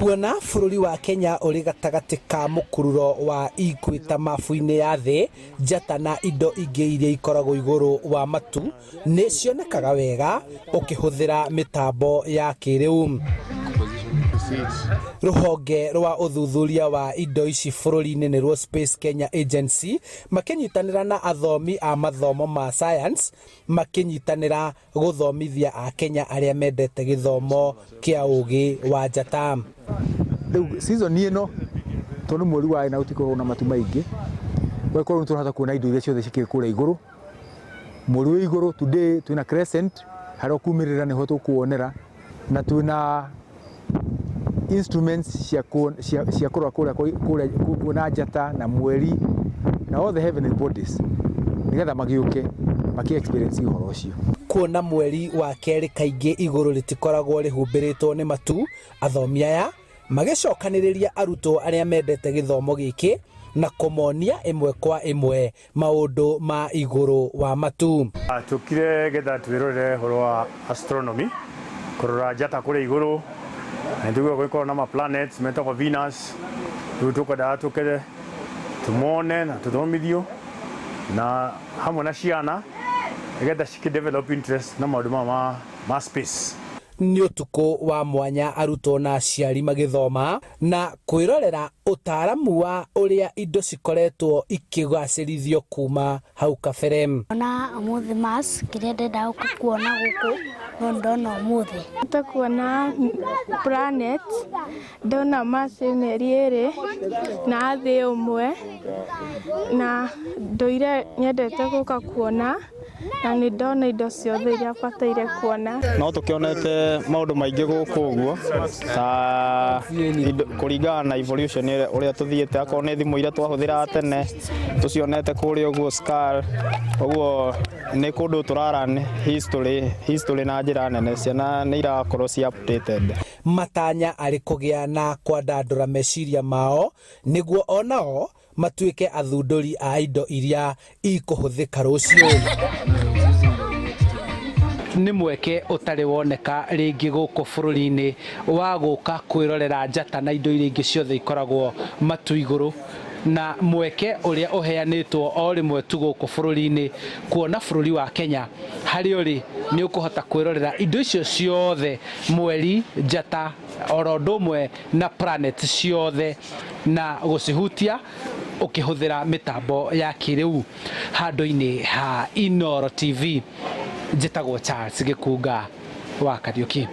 Kuona bũrũri wa Kenya ũrĩ gatagatĩ ka mũkururo wa equator mabu-inĩ ya thĩ, njata na indo ingĩ iria ikoragwo igũrũ wa matu nĩ cionekaga wega ũkĩhũthĩra mĩtambo ya kĩrĩu. Rũhonge rwa ũthuthuria wa indo ici bũrũri-inĩ nĩruo Space Kenya Agency makĩnyitanĩra na athomi a mathomo ma science makĩnyitanĩra gũthomithia Akenya arĩa mendete gĩthomo kĩa ũgĩ wa njata. Rĩu season ĩno, tondũ mweri wa ĩna gũtikoragwo na matu maingĩ, ũgakorwo nĩ tũrahota kuona indo iria ciothe cikĩrĩ kũrĩa igũrũ. Mweri wĩ igũrũ, today twĩna crescent, harĩa ũkumĩrĩra nĩho tũkuonera, na twĩna instruments cia kũrora kũrĩa kuona njata na mweri na all the heavenly bodies, nĩgetha magĩũke makĩ experience ũhoro ũcio. Kuona mweri wa kerĩ kaingĩ igũrũ rĩtikoragwo rĩhumbĩrĩtwo nĩ matu, athomi aya magĩcokanĩrĩria arutwo arĩa mendete gĩthomo gĩkĩ na kũmonia ĩmwe kwa ĩmwe maũndũ ma igũrũ wa matu. Tũkire getha twĩrorere ũhoro wa astronomy, kũrora njata kũrĩa igũrũ, na nĩtũiguaga gũkorwo na ma planets metagwo Venus. Rĩu tũkwendaga tũke tumone na tũthomithio na hamwe na ciana nĩgetha cikĩ develop interest na maũndũ maya ma space. Nĩ ũtukũ wa mwanya arutwo na aciari magĩthoma na kwĩrorera ũtaaramu wa ũrĩa indo cikoretwo ikĩgacĩrithio kuma hau kabere. Ona ũmũthĩ Mars, kĩrĩa ndenda gũka kuona gũkũ no ndona ũmũthĩ. Hote kuona planet, ndona Mars ĩ mĩeri ĩrĩ na thĩ ũmwe, na ndũire nyendete gũka kuona, na nĩ ndona indo ciothe iria bataire kuona. No tũkĩonete maũndũ maingĩ gũkũ ũguo, ta kũringana na evolution ũrĩa tũthiĩte, akorwo nĩ thimũ iria twahũthĩraga tene tũcionete kũrĩa ũguo scar ũguo, nĩ kũndũ tũrara history na njĩra nene. Ciana nĩ irakorwo ci updated. Matanya arĩ kũgĩa na kwandandũra meciria mao nĩguo onao matuĩke athundũri a indo iria ikũhũthĩka rũciũ. Nĩ mweke ũtarĩ woneka rĩngĩ gũkũ bũrũri-inĩ wa gũka kwĩrorera njata na indo iria ingĩ ciothe ikoragwo matu igũrũ, na mweke ũrĩa ũheanĩtwo o rĩmwe tu gũkũ bũrũri-inĩ, kuona bũrũri wa Kenya harĩa ũrĩ nĩ ũkũhota kwĩrorera indo icio ciothe, mweri, njata, oro ũndũ ũmwe na planet ciothe, na gũcihutia ũkĩhũthĩra mĩtambo ya kĩrĩu. Handũ-inĩ ha Inooro TV, njĩtagwo Charles Gĩkunga wa Kariũki.